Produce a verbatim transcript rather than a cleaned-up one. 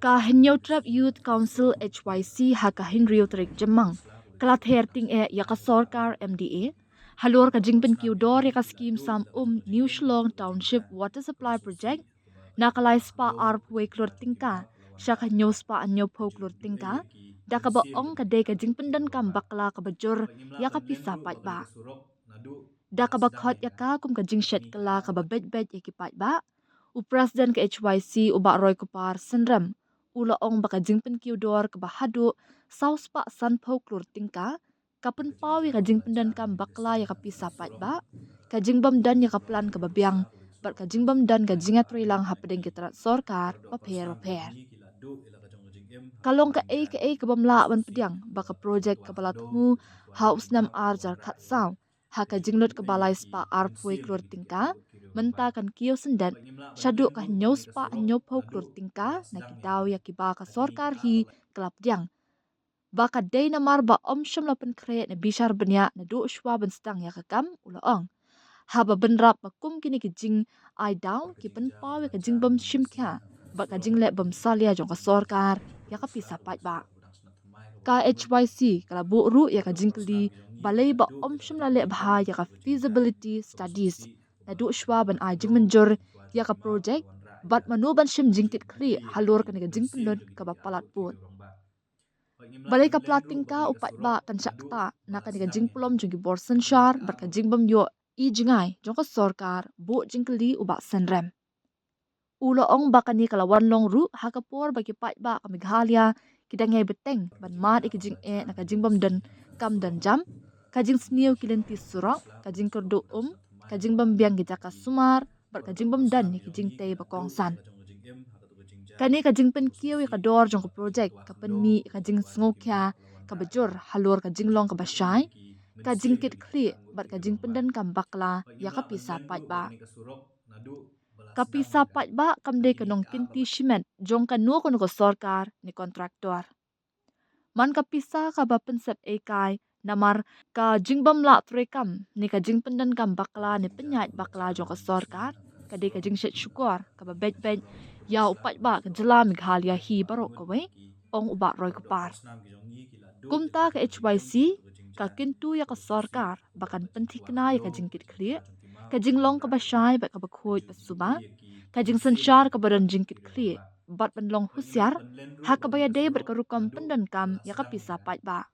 Ka Hynñiewtrep Youth Council H Y C ha ka hynriew tarik Jymmang ka la ther tyngeh ïa ka sorkar M D A halor ka jingpynkiew dor ïa ka skim sam um New Shillong Township Water Supply Project na ka lai spah arphew klur tyngka sha ka hynñiew spah hynñiewphew klur tyngka, da kaba ong ka dei ka jingpyndonkam bakla kaba jur ïa ka pisa paidbah. Da kaba khot ïa ka kum ka jingshet kylla kaba beit beit ïa ki paidbah, u President ka H Y C u Bah Roy Kupar Synrem u la ong ba ka jingpynkiew dor kaba haduh saw spah sanphew klur tyngka ka pynpaw ïa ka jingpyndonkam bakla ïa ka pisa paidbah, ka jingbym don ïa ka plan kaba biang bad ka jingbym don ka jingïatreilang hapdeng ki tnat sorkar bapher bapher. Ka long kaei kaei kabym lah ban pdiang ba ka projek kaba la thmu ha u snem ar hajar khatsaw ha ka jinglut kaba lai spah arphew klur tyngka mynta kan kiew syndet shaduh ka hynñiew spah hynñiewphew klur tyngka na ki daw ïa kiba ka sorkar hi ka la pdiang. Ba ka dei namar ba ym shym la pynkhreh ne bishar bniah naduh shuwa ban sdang ïa ka kam, u la ong. Haba bynrap ba kum kine ki jingai daw ki pynpaw ïa ka jingbym shim khia bad ka jingleh bym salia jong ka sorkar ïa ka pisa paidbah. Ka H Y C ka la buh ruh ïa ka jingkylli balei ba ym shym la leh bha ïa ka feasibility studies naduh shuwa ban ai jingmynjur ïa ka projek bad mano ban shim jingkitkhlieh halor kane ka jingpynlut kaba palat bud. Balei ka pla tyngka u paidbah kan shah ktah na kane ka jingpulom jong ki bor synshar bad ka jingbym ïoh i jngai jong ka sorkar, buh jingkylli u Bah Synrem. U la ong ba kane ka la wan long ruh ha ka por ba ki paidbah ka Meghalaya ki dang ïai bteng ban mad ïa ki jingeh na ka jingbym don kam don jam, ka jingsniew ki lynti surok, ka jingkyrduh um, ka jingbym biang ki jaka sumar bad ka jingbym don ïa ki jingtei ba kongsan. Kane ka jingpynkiew ïa ka dor jong ka projek ka pynmih ïa ka jingsngewkhia kaba jur halor ka jinglong kaba shai, ka jingkitkhlieh bad ka jingpyndonkam bakla ïa ka pisa paidbah. Ka pisa paidbah kam dei ka nongkynti shimet jong kano kano ka sorkar ne kontraktor. Man ka pisa kaba pynsep ei kai namar ka jingbym lah treikam ne ka jingpyndonkam bakla ne pynïaid bakla jong ka sorkar ka dei ka jingshet shukor kaba beit beit ïa u paidbah ka jylla Meghalaya hi baroh kawei, ong u Bah Roy Kupar. Kumta ka H Y C ka kyntu ïa ka sorkar ba kan pynthikna ïa ka jingkitkhlieh, ka jinglong kaba shai bad kaba khuid ba suba, ka jingsynshar kaba don jingkitkhlieh bad ban long husiar ha kaba ïadei bad ka rukom pyndonkam ïa ka pisa paidbah.